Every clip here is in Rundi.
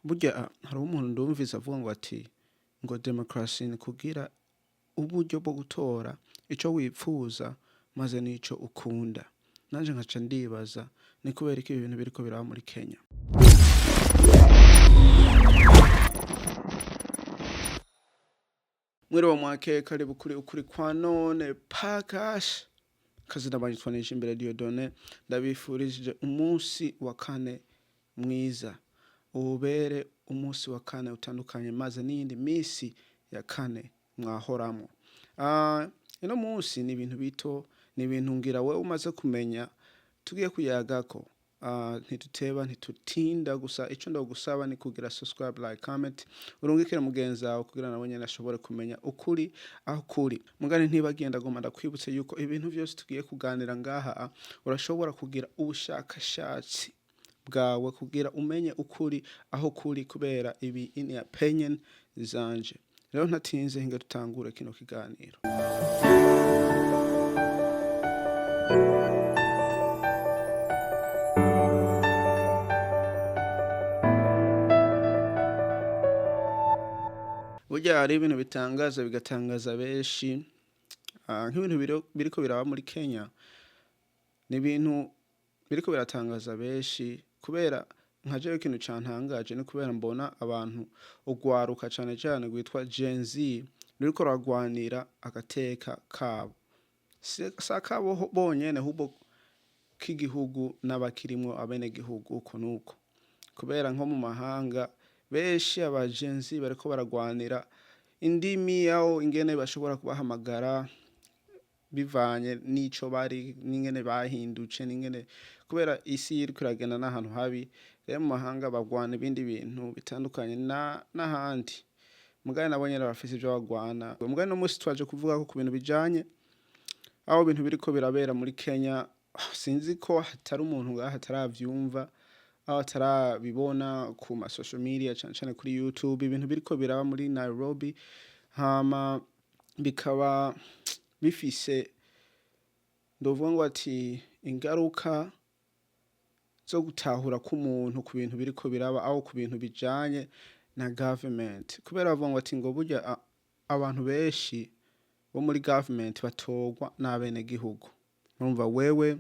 Burya hariho umuntu ndumvise avuga ngo ati ngo demokarasi ni kugira uburyo bwo gutora ico wipfuza maze n'ico ukunda. Nanje nkaca ndibaza ni kubera iki ibi bintu biriko biraba muri Kenya. Mwiriwe mwakeye, karibu kuri Ukuri kwa None Podcast. Kazina banyitwa Nijimbere Dieudonné, ndabifurije umunsi wa kane mwiza. Ubere umunsi wa kane utandukanye maze n'iyindi misi ya kane mwahoramwo. Ino munsi ni ibintu bito, ni ibintu ngira wewe umaze kumenya tugiye kuyagako. Ntiduteba ntitutinda, gusa ico ndagusaba ni kugira subscribe, like, comment, urungikire mugenzi wawe kugira nawe nyene ashobore kumenya ukuri aho kuri. Mugani ntibagenda goma ndakwibutse yuko ibintu vyose tugiye kuganira ngaha urashobora kugira ubushakashatsi bwawe kugira umenye ukuri aho kuri, kubera ibi ni opinion zanje. Rero ntatinze, hinga dutangure kino kiganiro. Burya hari ibintu bitangaza bigatangaza benshi, nk'ibintu biriko biraba muri Kenya, ni ibintu biriko biratangaza benshi, kubera nka jewe ikintu cantangaje ni kubera mbona abantu ugwaruka cane cane rwitwa Gen Z ruriko ruragwanira agateka kabo. Si akabo bonyene, ahubwo k'igihugu n'abakirimwo, abenegihugu uko nuko. Kubera nko mu mahanga benshi aba Gen Z bariko baragwanira indimi, aho ingene bashobora kubahamagara bivanye n'ico bari n'ingene bahindutse, n'ingene kubera isi iriko iragenda n'ahantu habi. Rero mu mahanga bagwana ibindi bintu bitandukanye n'ahandi, mugabo nabo nyene barafise ivyo bagwana. Mugabo uno musi twaje kuvuga ko ku bintu bijanye aho ibintu biriko birabera muri Kenya. Sinzi ko hatari umuntu ngaha ataravyumva aho atarabibona ku ma social media, cane cane kuri YouTube, ibintu biriko biraba muri Nairobi, hama bikaba bifise, ndovuga ngo ati, ingaruka zo gutahura k'umuntu ku bintu biriko biraba aho ku bintu bijanye na government, kubera bavuga ngo ati ngo burya abantu benshi bo muri government batorwa n'abenegihugu. Urumva wewe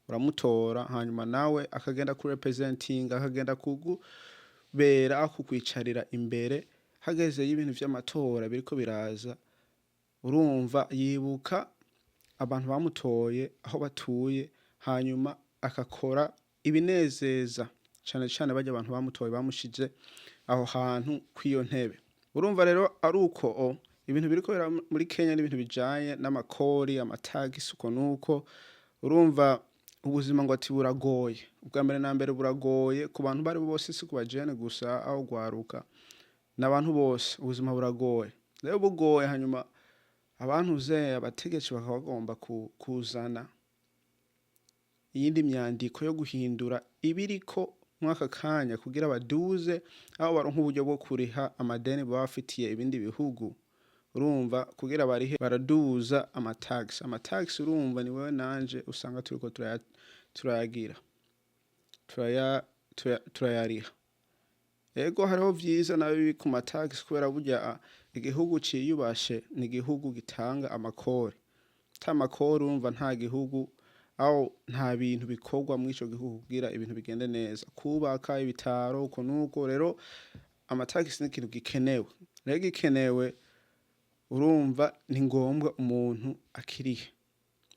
uramutora, hanyuma nawe akagenda ku representinga, akagenda kugubera, kukwicarira imbere. Hageze y'ibintu vy'amatora biriko biraza, urumva yibuka abantu bamutoye aho batuye, hanyuma akakora ibinezeza cane cane barya abantu bamutoye, bamushize aho hantu kw'iyo ntebe. Urumva rero ari uko ibintu biriko biraba muri Kenya n'ibintu bijanye n'amakori, amatagisi, uko nuko. Urumva ubuzima ngo ati buragoye, ubwa mbere na mbere buragoye ku bantu bari bose, si ku bajene gusa aho gwaruka, n'abantu bose ubuzima buragoye. Rero bugoye, hanyuma abantu ze abategetsi bakaba bagomba kuzana iyindi myandiko yo guhindura ibiriko mwaka kanya kugira baduze aho baronka uburyo bwo kuriha amadeni baba bafitiye ibindi bihugu. Urumva kugira barihe baraduza amatax. Amatax urumva ni wewe nanje usanga turiko turayagira turayariha. Ego, hariho vyiza na bibi ku matax, kubera burya igihugu ciyubashe ni igihugu gitanga amakori. Ata makori, urumva nta gihugu aho nta bintu bikorwa muri ico gihugu kugira ibintu bigende neza, kubaka ibitaro, uko nuko. Rero amatagisi ni ikintu gikenewe. Rero gikenewe, urumva ni ngombwa umuntu akirihe.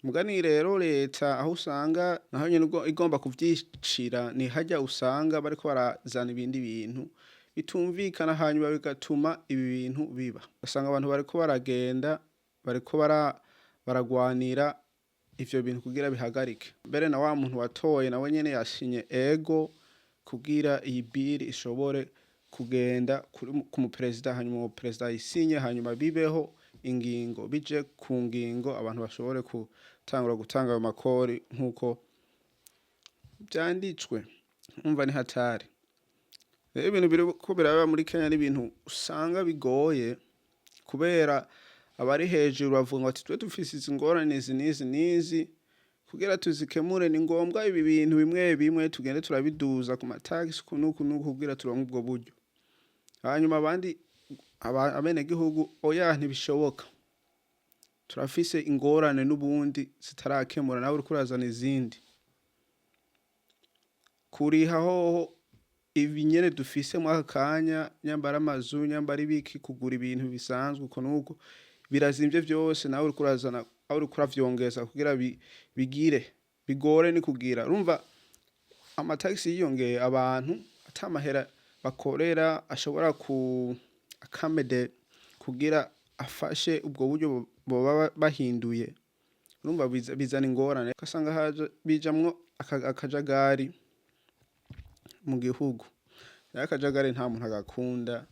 Mugani rero leta aho usanga naho nyene igomba kuvyicira, ni harya usanga bariko barazana ibindi bintu bitumvikana, hanyuma bigatuma ibi bintu biba. Ugasanga abantu bariko baragenda bariko baragwanira ivyo bintu kugira bihagarike. Mbere na wa muntu watoye nawe nyene yashinye ego kugira iyi bill ishobore kugenda ku muperezida, hanyuma uwo perezida ayisinye, hanyuma bibeho ingingo, bije ku ngingo, abantu bashobore gutangura gutanga ayo makori nk'uko vyanditswe. Umva ni hatari. Rero ibintu biriko biraba muri Kenya ni ibintu usanga bigoye, kubera abari hejuru bavuga ngo ati twe dufise izi ngorane izi n'izi n'izi, kugira tuzikemure ni ngombwa ibi bintu bimwe bimwe tugende turabiduza ku matagisi uku n'uku n'uku kugira turonke ubwo buryo. Hanyuma abandi abenegihugu: "Oya, ntibishoboka, turafise ingorane n'ubundi zitarakemura, nawe uriko urazana izindi. Kuriha hoho ibi nyene dufise mw'aka kanya, nyambara amazu, nyambara ibiki, kugura ibintu bisanzwe uko nuko birazimvye vyose, nawe uriko urazana aho uriko uravyongeza kugira bigire bigore ni kugira." Urumva amatagisi yiyongeye, abantu ata mahera bakorera ashobora ku akamede kugira afashe ubwo buryo boba bahinduye, urumva bizana ingorane, ugasanga haje bijamwo akajagari mu gihugu. Rero akajagari nta muntu agakunda,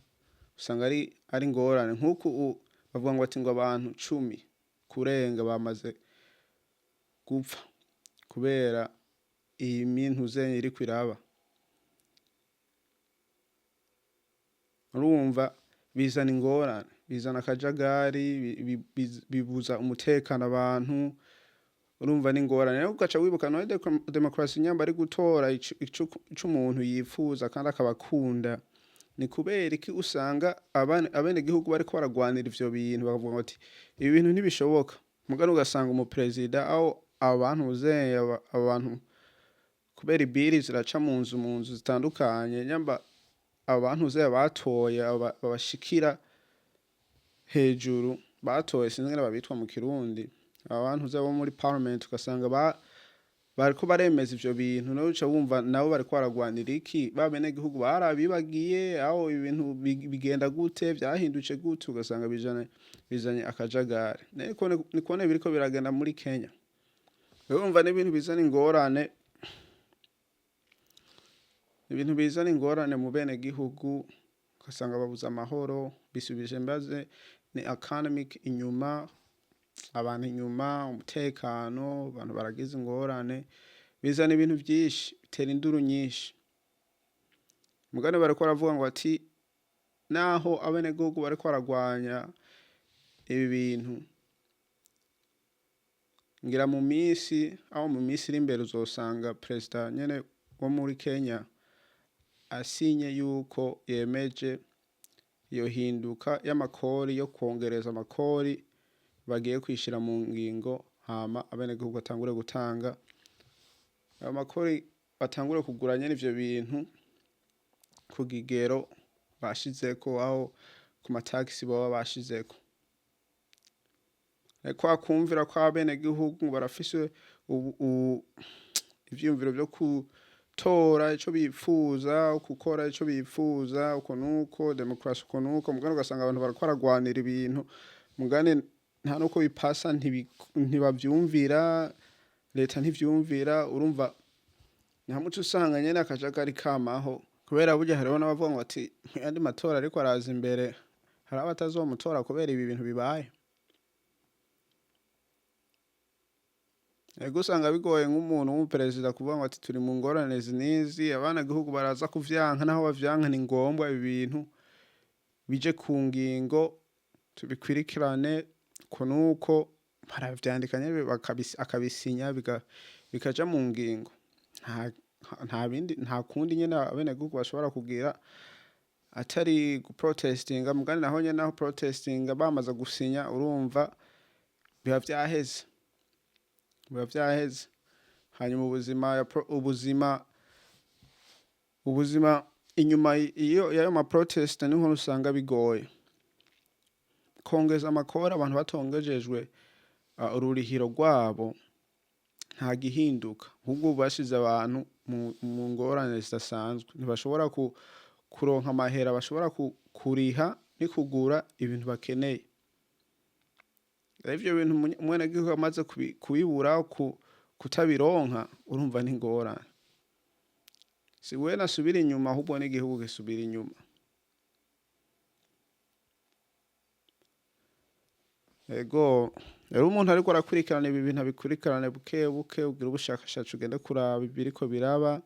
usanga ari ingorane. Nk'uku bavuga ngo ati ngo abantu 10 kurenga bamaze gupfa kubera iyi mintuze iriko iraba. Urumva bizana ingorane, bizana akajagari, bibuza umutekano abantu. Urumva n'ingorane. Rero ugaca wibuka none demokarasi nyamba ari gutora ico umuntu yipfuza kandi akaba akunda, ni kubera iki usanga abenegihugu bariko baragwanira ivyo bintu, bakavuga bati ibi bintu ntibishoboka? Mugabo ugasanga umuperezida aho abantuze abantu kubera ibiri ziraca mu nzu zitandukanye, nyamba abantuze batoye babashikira hejuru batoye, sinzi ingene babitwa mu Kirundi, abantuze bo muri parliament, ugasanga bariko baremeza ivyo bintu. Nawe uca wumva nabo bariko baragwanira iki? Ba benegihugu barabibagiye aho ibintu bigenda gute, vyahindutse gute? Ugasanga bizanye akajagari. Niko biriko biragenda muri Kenya. Urumva n'ibintu bizana ingorane, ibintu bizana ingorane mu benegihugu, ugasanga babuze amahoro, bisubije mbaze ni economic inyuma, abantu inyuma, umutekano, abantu baragize ingorane, bizana ibintu vyinshi, bitera induru nyinshi. Mugani bariko baravuga ngo ati naho abenegihugu bariko baragwanya ibi bintu, ngira mu minsi aho mu minsi iri imbere uzosanga perezida nyene wo muri Kenya asinye yuko yemeje iyo hinduka y'amakori, yo kwongereza amakori, bagiye kwishira mu ngingo, hama abenegihugu batangure gutanga ayo makori, batangure kugura nyene ivyo bintu ku kigero bashizeko, aho ku matagisi boba bashizeko. Kwa kumvira kw'abenegihugu barafise ivyiyumviro vyo gutora ico bipfuza, gukora ico bipfuza, uko nuko demokarasi, uko nuko. Mugani ugasanga abantu bariko baragwanira ibintu, mugani nta nuko bipasa, ntibavyumvira, leta ntivyumvira. Urumva ni hamwe uca usanga nyene akajagari kamaho, kubera burya hariho n'abavuga ngo ati ayandi matora ariko araza imbere, hari abatazomutora kubera ibi bintu bibaye. Ego, usanga bigoye nk'umuntu w'umuperezida kuvuga ngo ati turi mu ngorane izi n'izi, abanyagihugu baraza kuvyanka, naho bavyanka ni ngombwa ibi bintu bije ku ngingo, tubikwirikirane uko nuko. Baravyandika nyene akabisinya, bikaja mu ngingo. Nta bindi, nta kundi nyene abenegihugu bashobora kugira atari guprotestinga. Mugani naho nyene, naho protestinga bamaze gusinya, urumva biba vyaheze, biba vyaheze. Hanyuma ubuzima inyuma iyo y'ayo ma protest niho usanga bigoye. Kongeza amakori abantu batongejejwe ururihiro rwabo, nta gihinduka, ahubwo bashize abantu mu ngorane zidasanzwe, ntibashobora kuronka amahera bashobora kuriha ni kugura ibintu bakeneye. Rero ivyo bintu umwenegihugu amaze kubibura, kutabironka, urumva n'ingorane. Si we nasubira inyuma, ahubwo n'igihugu gisubira inyuma. Ego, rero umuntu ariko arakurikirana ibi bintu abikurikirane buke buke, ugire ubushakashatsi, ugende kuraba ibiriko biraba.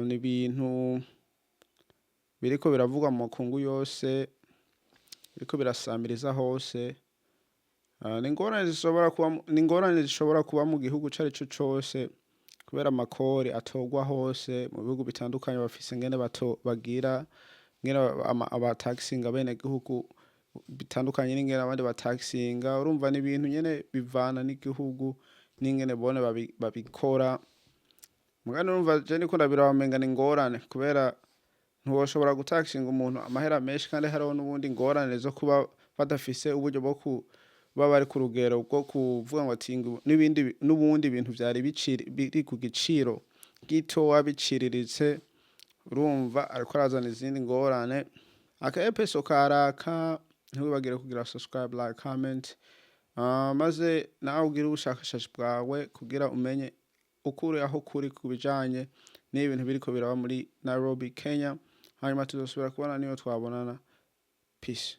Ni ibintu biriko biravugwa mu makungu yose, biriko birasamiriza hose. Ni ingorane zishobora kuba mu gihugu carico cose, kubera amakori atorwa hose mu bihugu bitandukanye, bafise ingene bagira. Ingene abataxinga abenegihugu bitandukanye n'ingene abandi bataxinga. Urumva ni ibintu nyene bivana n'igihugu n'ingene bone babikora. Mugabo urumva je ndiko ndabiraba, umenga ni ingorane, kubera ntiwoshobora gutaxinga umuntu amahera menshi kandi hariho n'ubundi ingorane zo kuba badafise uburyo bwo kuba bari ku rugero rwo kuvuga ngo ati n'ibindi, n'ubundi ibintu vyari biri ku giciro gitoya biciriritse. Urumva ariko arazana izindi ngorane. Aka episode karaka, ntiwibagire kugira subscribe, like, comment, maze nawe ugire ubushakashatsi bwawe kugira umenye ukuri aho kuri ku bijanye n'ibintu biriko biraba muri Nairobi, Kenya. Hanyuma tuzosubira kubona niyo twabonana. Peace.